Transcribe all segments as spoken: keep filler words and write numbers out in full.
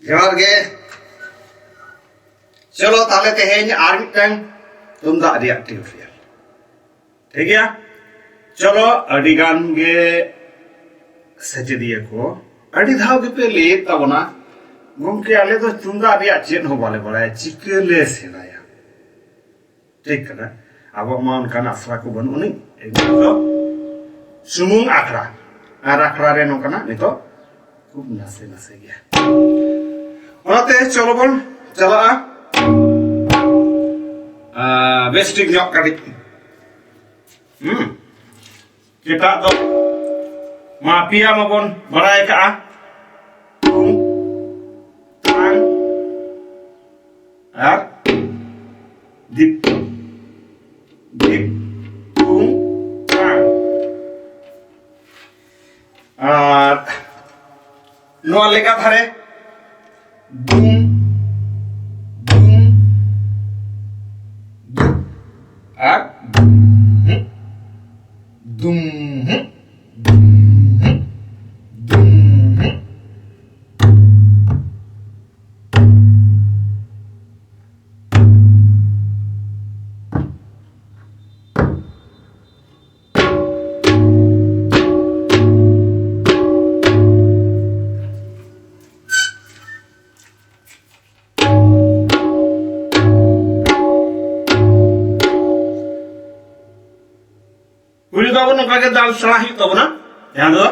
ᱡᱚᱦᱟᱨ ᱜᱮ᱾ ᱪᱚᱞᱚ ᱛᱟᱦᱞᱮ ᱛᱮᱦᱮᱧ ᱟᱨ ᱢᱤᱫᱴᱟᱝ ᱛᱩᱢᱫᱟᱜ ᱨᱮᱭᱟᱜ ᱴᱤᱭᱩᱴᱳᱨᱤᱭᱟᱞ᱾ ᱴᱷᱤᱠ ᱜᱮᱭᱟ? ᱪᱚᱞᱚ, ᱟᱹᱰᱤ ᱜᱟᱱ ᱜᱮ ᱥᱮᱪᱮᱫᱤᱭᱟᱹ ᱠᱚ ᱟᱹᱰᱤ ᱫᱷᱟᱣ ᱜᱮᱯᱮ ᱞᱟᱹᱭᱮᱫ ᱛᱟᱵᱚᱱᱟ, "ᱜᱚᱢᱠᱮ, ᱟᱞᱮ ᱫᱚ ᱛᱩᱢᱫᱟᱜ ᱨᱮᱭᱟᱜ ᱪᱮᱫ ᱦᱚᱸ ᱵᱟᱞᱮ ᱵᱟᱲᱟᱭᱟ, ᱪᱤᱠᱟᱹ ᱞᱮ ᱥᱮᱬᱟᱭᱟ?" ᱴᱷᱤᱠ ᱠᱟᱱᱟ, ᱟᱵᱚᱣᱟᱜ ᱢᱟ ᱚᱱᱠᱟᱱ ᱟᱥᱲᱟ ᱠᱚ ᱵᱟᱹᱱᱩᱜ ᱟᱹᱱᱤᱡ᱾ ᱮᱠᱫᱚᱢ ᱫᱚ ᱥᱩᱢᱩᱝ ᱟᱠᱷᱲᱟ, ᱟᱨ ᱟᱠᱷᱲᱟ ᱨᱮ ᱱᱚᱝᱠᱟᱱᱟᱜ ᱱᱤᱛᱚᱜ ᱠᱷᱩᱵ ᱱᱟᱥᱮ ᱱᱟᱥᱮ ᱜᱮᱭᱟ᱾ ᱚᱱᱟᱛᱮ ᱪᱚᱞᱚ ᱵᱚᱱ ᱪᱟᱞᱟᱜᱼᱟ, ᱟᱸ, ᱵᱮᱥ ᱴᱷᱤᱠ ᱧᱚᱜ ᱠᱟᱹᱴᱤᱡ᱾ ᱦᱩᱸ᱾ ᱮᱴᱟᱜ ᱫᱚ ᱢᱟ ᱯᱮᱭᱟ ᱢᱟᱵᱚᱱ ᱵᱟᱲᱟᱭ ᱠᱟᱜᱼᱟ, ᱛᱩᱝ, ᱛᱟᱝ ᱟᱨ ᱫᱤᱯ, ᱫᱤᱯ, ᱛᱩᱝ, ᱛᱟᱝ᱾ ᱟᱨ ᱱᱚᱣᱟ ᱞᱮᱸᱜᱟ ᱫᱷᱟᱨᱮ ᱫᱩᱢ, ᱫᱩᱢ, ᱫᱩᱢ ᱟᱨ ᱫᱩᱢ, ᱫᱩᱢ, ᱫᱩᱢ, ᱫᱩᱢ᱾ ᱯᱩᱭᱞᱩ ᱫᱚ ᱟᱵᱚ ᱱᱚᱝᱠᱟ ᱜᱮ ᱫᱟᱞ ᱥᱮᱬᱟ ᱦᱩᱭᱩᱜ ᱛᱟᱵᱚᱱᱟ, ᱡᱟᱦᱟᱸ ᱫᱚ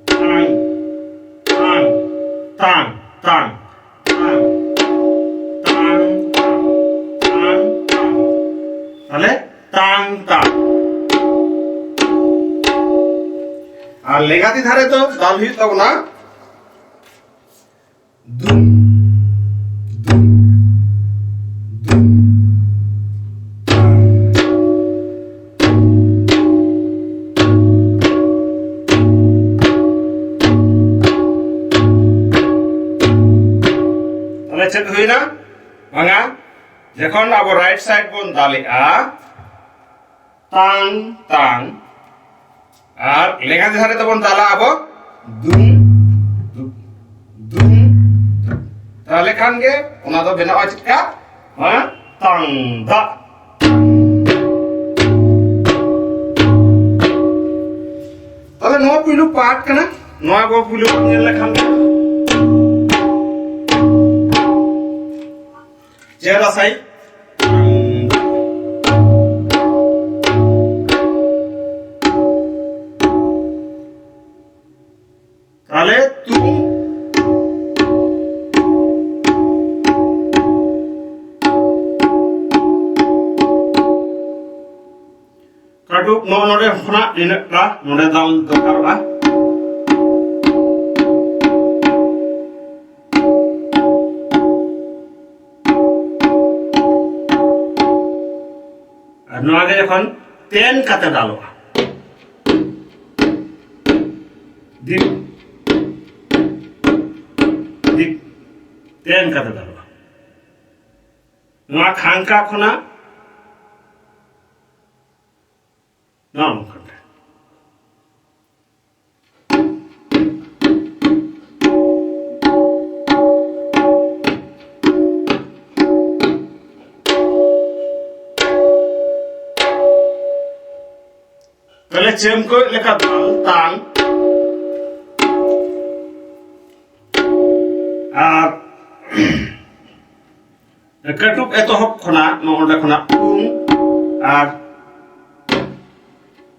ᱛᱟᱝ, ᱛᱟᱝ, ᱛᱟᱝ, ᱛᱟᱝ, ᱛᱟᱝ, ᱛᱟᱝ, ᱛᱟᱝ, ᱛᱟᱝ᱾ ᱛᱟᱦᱞᱮ ᱛᱟᱝ, ᱛᱟᱝ᱾ ᱟᱨ ᱞᱮᱸᱜᱟ ᱛᱤ ᱫᱷᱟᱨᱮ ᱫᱚ ᱫᱟᱞ ᱦᱩᱭᱩᱜ ᱛᱟᱵᱚᱱᱟ ᱫᱩᱢ, ᱫᱩᱢ, ᱫᱩᱢ, ᱛᱟᱝ᱾ ᱛᱟᱦᱞᱮ ᱪᱮᱫ ᱦᱩᱭᱱᱟ? ᱵᱟᱝᱟ, ᱡᱚᱠᱷᱚᱱ ᱟᱵᱚ right side ᱵᱚᱱ ᱫᱟᱞᱮᱜᱼᱟ, ᱛᱟᱝ, ᱛᱟᱝ᱾ ᱟᱨ ᱞᱮᱸᱜᱟ ᱫᱷᱟᱨᱮ ᱛᱮᱵᱚᱱ ᱫᱟᱞᱟ ᱟᱵᱚ ᱫᱩᱝ, ᱫᱩᱝ, ᱫᱩᱝ, ᱫᱩᱝ᱾ ᱛᱟᱦᱞᱮ ᱠᱷᱟᱱ ᱜᱮ ᱚᱱᱟ ᱫᱚ ᱵᱮᱱᱟᱣᱟ ᱪᱮᱫ ᱞᱮᱠᱟ? ᱦᱮᱸ? ᱛᱟᱝ, ᱫᱟᱜ᱾ ᱛᱟᱦᱞᱮ ᱱᱚᱣᱟ ᱯᱩᱭᱞᱩ ᱯᱟᱨᱴ ᱠᱟᱱᱟ, ᱱᱚᱣᱟ ᱵᱚ ᱯᱩᱭᱞᱩ ᱵᱚᱱ ᱧᱮᱞ ᱞᱮᱠᱷᱟᱱ ᱜᱮ᱾ ᱪᱮᱦᱨᱟ ᱥᱟᱺᱦᱤᱡ᱾ ᱛᱟᱦᱞᱮ ᱛᱩᱝ᱾ ᱠᱟᱹᱴᱩᱵ ᱱᱚᱜᱼᱚ ᱱᱚᱰᱮ ᱠᱷᱚᱱᱟᱜ ᱱᱤᱱᱟᱹᱜ ᱴᱟ ᱱᱚᱰᱮ ᱫᱟᱞ ᱫᱚᱨᱠᱟᱨᱚᱜᱼᱟ᱾ ᱟᱨ ᱱᱚᱣᱟ ᱜᱮ ᱡᱚᱠᱷᱚᱱ ᱛᱮᱱ ᱠᱟᱛᱮ ᱫᱟᱞᱚᱜᱼᱟ, ᱫᱤᱯ, ᱫᱤᱯ, ᱛᱮᱱ ᱠᱟᱛᱮ ᱫᱟᱞᱚᱜᱼᱟ᱾ ᱱᱚᱣᱟ ᱠᱷᱟᱝᱠᱟ ᱠᱷᱚᱱᱟᱜ ᱱᱚᱜᱼᱚ ᱱᱚᱝᱠᱟ᱾ ᱛᱟᱦᱞᱮ ᱪᱮᱢᱠᱚᱡ ᱞᱮᱠᱟ ᱛᱟᱞ, ᱛᱟᱝ᱾ ᱟᱨ ᱠᱟᱹᱴᱩᱵ ᱮᱛᱚᱦᱚᱵ ᱠᱷᱚᱱᱟᱜ ᱱᱚᱜᱼᱚ ᱱᱚᱰᱮ ᱠᱷᱚᱱᱟᱜ ᱩᱢ ᱟᱨ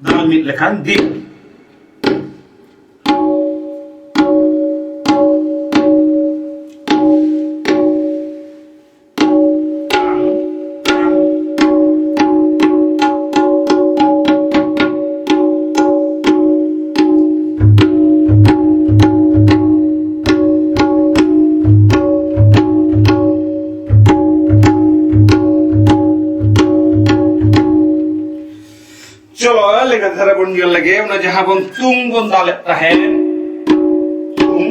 ᱫᱟᱞ ᱢᱤᱫ ᱞᱮᱠᱷᱟᱱ ᱫᱤᱱ᱾ ᱪᱚᱞᱚ, ᱞᱮᱸᱜᱟ ᱫᱷᱟᱨᱮ ᱵᱚᱱ ᱧᱮᱞ ᱞᱮᱜᱮ, ᱚᱱᱟ ᱡᱟᱦᱟᱸ ᱵᱚᱱ ᱛᱩᱝ ᱵᱚᱱ ᱫᱟᱞᱮᱫ ᱛᱟᱦᱮᱸᱫ, ᱛᱩᱝ᱾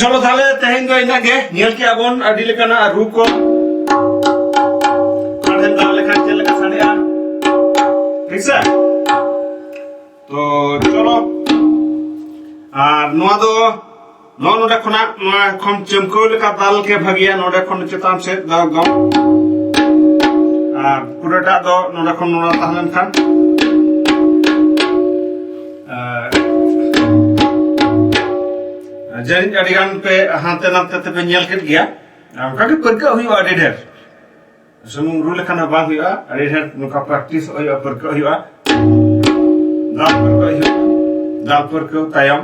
ᱪᱚᱞᱚ ᱛᱟᱦᱞᱮ ᱛᱮᱦᱮᱧ ᱫᱚ ᱤᱱᱟᱹᱜ ᱜᱮ᱾ ᱧᱮᱞ ᱠᱮᱜᱼᱟ ᱵᱚᱱ ᱟᱹᱰᱤ ᱞᱮᱠᱟᱱᱟᱜ ᱨᱩ ᱠᱚ᱾ ᱚᱠᱟ ᱴᱷᱮᱱ ᱫᱟᱣ ᱞᱮᱠᱷᱟᱱ ᱪᱮᱫ ᱞᱮᱠᱟ ᱥᱟᱰᱮᱜᱼᱟ, ᱴᱷᱤᱠ ᱥᱮ? ᱛᱚ ᱪᱚᱞᱚ, ᱟᱨ ᱱᱚᱣᱟ ᱫᱚ ᱱᱚᱜᱼᱚ ᱱᱚᱰᱮ ᱠᱷᱚᱱᱟᱜ, ᱱᱚᱣᱟ ᱠᱷᱚᱱ ᱪᱟᱹᱢᱠᱟᱹᱣ ᱞᱮᱠᱟ ᱫᱟᱞ ᱜᱮ ᱵᱷᱟᱹᱜᱤᱭᱟ, ᱱᱚᱰᱮ ᱠᱷᱚᱱ ᱪᱮᱛᱟᱱ ᱥᱮᱫ ᱫᱟᱞ ᱫᱚ᱾ ᱟᱨ ᱯᱩᱨᱟᱹᱴᱟᱜ ᱫᱚ ᱱᱚᱰᱮ ᱠᱷᱚᱱ ᱱᱚᱰᱮ ᱛᱟᱦᱮᱸ ᱞᱮᱱᱠᱷᱟᱱ, ᱟᱨ ᱡᱟᱹᱱᱤᱡ ᱟᱹᱰᱤ ᱜᱟᱱ ᱯᱮ ᱦᱟᱱᱛᱮ ᱱᱟᱛᱮ ᱛᱮᱯᱮ ᱧᱮᱞ ᱠᱮᱫ ᱜᱮᱭᱟ᱾ ᱟᱨ ᱚᱱᱠᱟ ᱜᱮ ᱯᱟᱹᱨᱠᱟᱹᱣ ᱦᱩᱭᱩᱜᱼᱟ ᱟᱹᱰᱤ ᱰᱷᱮᱨ᱾ ᱥᱩᱢᱩᱝ ᱨᱩ ᱞᱮᱠᱷᱟᱱ ᱦᱚᱸ ᱵᱟᱝ ᱦᱩᱭᱩᱜᱼᱟ, ᱟᱹᱰᱤ ᱰᱷᱮᱨ ᱱᱚᱝᱠᱟ ᱯᱨᱮᱠᱴᱤᱥ ᱦᱩᱭᱩᱜᱼᱟ, ᱯᱟᱹᱨᱠᱟᱹᱣ ᱦᱩᱭᱩᱜᱼᱟ᱾ ᱫᱟᱞ ᱯᱟᱹᱨᱠᱟᱹᱣ ᱦᱩᱭᱩᱜᱼᱟ, ᱫᱟᱞ ᱯᱟᱹᱨᱠᱟᱹᱣ ᱛᱟᱭᱚᱢ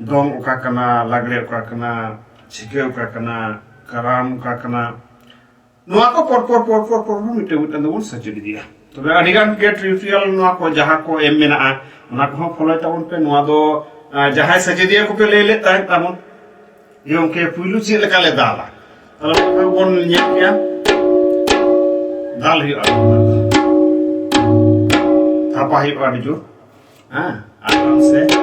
ᱫᱚᱝ ᱚᱠᱟ ᱠᱟᱱᱟ, ᱞᱟᱜᱽᱲᱮ ᱚᱠᱟ ᱠᱟᱱᱟ, ᱪᱷᱤᱠᱟᱹ ᱚᱠᱟ ᱠᱟᱱᱟ, ᱠᱟᱨᱟᱢ ᱚᱠᱟ ᱠᱟᱱᱟ, ᱱᱚᱣᱟ ᱠᱚ ᱯᱚᱨ ᱯᱚᱨ ᱯᱚᱨ ᱯᱚᱨ ᱯᱚᱨ ᱯᱚᱨ ᱢᱤᱫᱴᱟᱝ ᱢᱤᱫᱴᱟᱝ ᱫᱚᱵᱚᱱ ᱥᱮᱪᱮᱫ ᱤᱫᱤᱭᱟ᱾ ᱛᱚᱵᱮ ᱟᱹᱰᱤ ᱜᱟᱱ ᱜᱮ ᱴᱤᱭᱩᱴᱳᱨᱤᱭᱟᱞ ᱱᱚᱣᱟ ᱠᱚ ᱡᱟᱦᱟᱸ ᱠᱚ ᱮᱢ ᱢᱮᱱᱟᱜᱼᱟ, ᱚᱱᱟ ᱠᱚᱦᱚᱸ ᱯᱷᱚᱞᱳᱭ ᱛᱟᱵᱚᱱ ᱯᱮ᱾ ᱱᱚᱣᱟ ᱫᱚ, ᱟᱸ, ᱡᱟᱦᱟᱸᱭ ᱥᱮᱪᱮᱫᱤᱭᱟᱹ ᱠᱚᱯᱮ ᱞᱟᱹᱭ ᱞᱮᱫ ᱛᱟᱦᱮᱸᱫ ᱛᱟᱵᱚᱱ, ᱡᱮ ᱜᱚᱢᱠᱮ ᱯᱩᱭᱞᱩ ᱪᱮᱫ ᱞᱮᱠᱟ ᱞᱮ ᱫᱟᱞᱟ, ᱛᱟᱦᱞᱮ ᱚᱱᱟ ᱵᱚᱱ ᱧᱮᱞ ᱠᱮᱭᱟ᱾ ᱫᱟᱞ ᱦᱩᱭᱩᱜᱼᱟ, ᱛᱷᱟᱯᱟ ᱦᱩᱭᱩᱜᱼᱟ ᱟᱹᱰᱤ ᱡᱳᱨ᱾ ᱦᱮᱸ, ᱟᱨᱟᱢ ᱥᱮ᱾